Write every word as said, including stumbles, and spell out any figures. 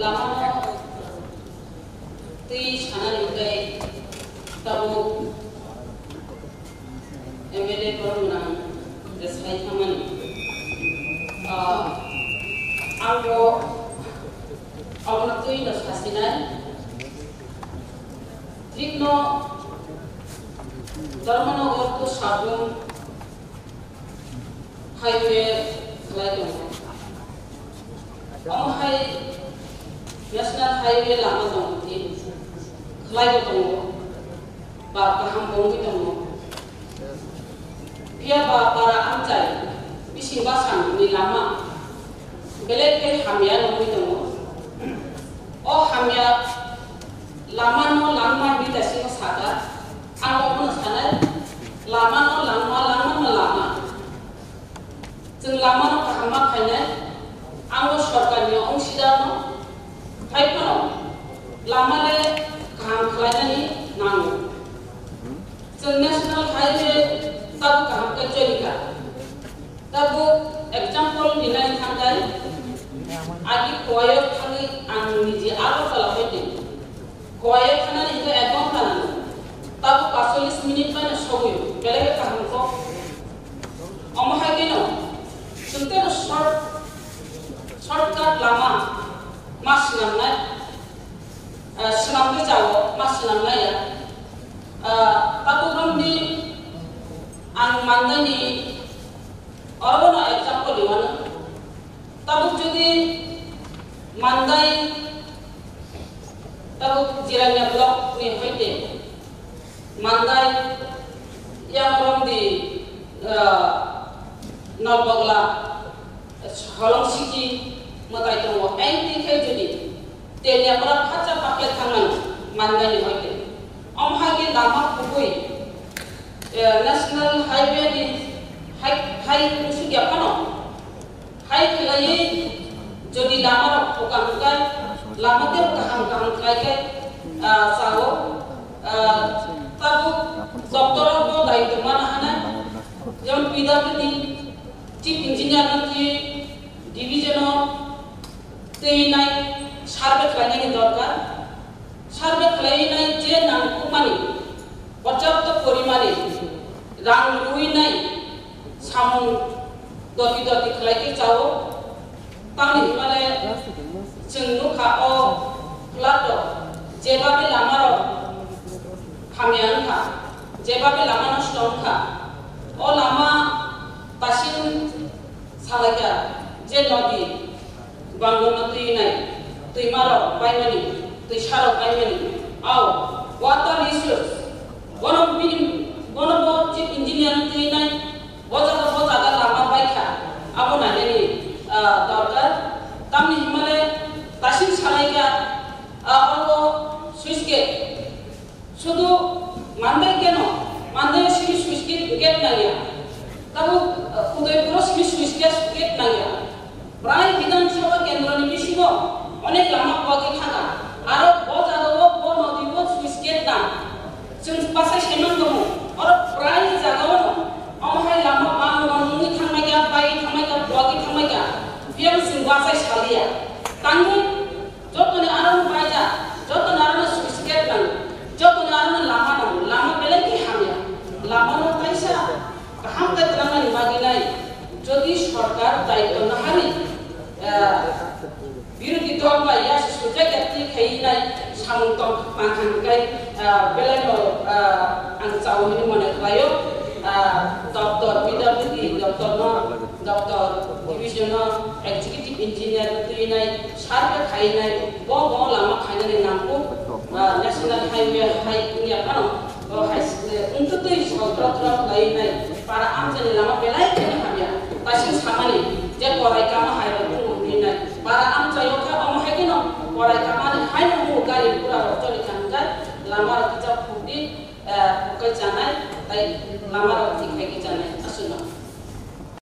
Lamano twi sanani hwnkhe tabuk M L A borok gwnang sai thangmani. Ah, ang bo abono twi no sasinai. Thikno Dharmanagar to Sabung highway khlai tongo. Omo hai national highway lama tong di khlai bo tongo, ba kaham bo wngwi tongo. Phiya ba para amchai bising bwsang ni lama belai khe hamya wngwi tongo. O hamya lama no langma hinwi daisino sakha, ang omono sanai, lama no langma, langma no lama. Chwng lama no kaham ma khainai, ang o sorkar ni ongsidar no phai phano lama le kaham khlainani nango. Chwng national highway tabuk kaham khe cholikha. Tabuk example hinai thangkhe, agi Khowai o thangwi ang niji Agartala hoite. Khowai o thangnani hwnkhe ek ghonta nango. Tabuk paitsollis minute bai no sogwi o, belai khe kaham kho. Omo hai kheno chwng tei short, shortcut lama ma swnamnai, ah, swnamwi chao, ma swnamnai ya. Ah, tabuk romni ang mandaini oro no example iwano. Tabuk jodi Mandai, tabuk Jirania block ni hoite Mandai, yang romdi, ah, Nalbagla, Holong Siki mwtai tongo. Ang twi khe jodi Teliamura phacha pakle thangmani Mandai ni hoite. Omo hai khe lama kubui, eh, national highway ni hai, hai kusuk ya phano. Hai khlaiwi jodi lama rok phokang khe, lama tei kaham kaham khlai khe, ah, chao, ah, tabuk doctor rok bo dai tongma nahana, jemon P W D, chief engineer no twi division o twi nai survey khlainani dorkar. Survey khlaiwi nai je nangkukmani porjapto porimani rang rwui nai samung doti doti khlai khe chao. Tamni hwnmale chwng nukha o flood o jeba khe lama rok hamya wngkha, jeba khe lama nosto wngkha. O lama tasing salaikha je nodi Bangorno twi nai, twi marok paimani, twi sarok paimani. Au, water resource. Bono bini, bono bo chief engineer twi nai, bo jaga, bo jaga lama paikha. Abo nainani, ah, dorkar. Tamni hwnmale tasing salaikha, ah, abo switch gate. Sudu Mandai keno, Mandai simi switch gate, gate nangya. Tabuk, uh, Udaipuro simi switch gate, gate nangya. Prai Bidhan Sabha kendro ni bisingo onek lama buagi thanga. Aro bo jaga o bo nodi o switch gate nang. Chwng bwsai saiman tongo. Oro prai jaga o omo hai lama bang bang wngwi thangmai kha, bai thangmai kha, buagi thangmai kha. Biyang chwng bwsai saliya. Tangwi Jotoni aro no baija, jotoni aro no switch gate nango, jotoni aro no lama nango, lama belai khe hamya. Lama no kaisa kaham khe twlangnani bagwi nai, jodi sorkar daityo nahari, ah, birodhi dol bai ya se sujak ya twi khai nai samung tong mangkha hwnkhe, ah, belai no, ah, ang chao hwnwi mone khlaio, ah, doctor P W D doctor no, doctor division no, executive engineer no twi nai, survey khai nai, bo bo lama khainani nangkuk, ah, national highway hai wngya phano, bo hai, eh, wngtwi twi sotro tro khlai nai, para amchaini lama belai kheno hamya, taising samani je korai kama hai rok wngwi nai, para amchaio kha omo hai kheno korai kamani haino wngwi gari gura rok choli kha hwnkhe lama rok kisa phukdi, eh, phukwi chanai, tai lama rok thik khai khe chanai, aswkno.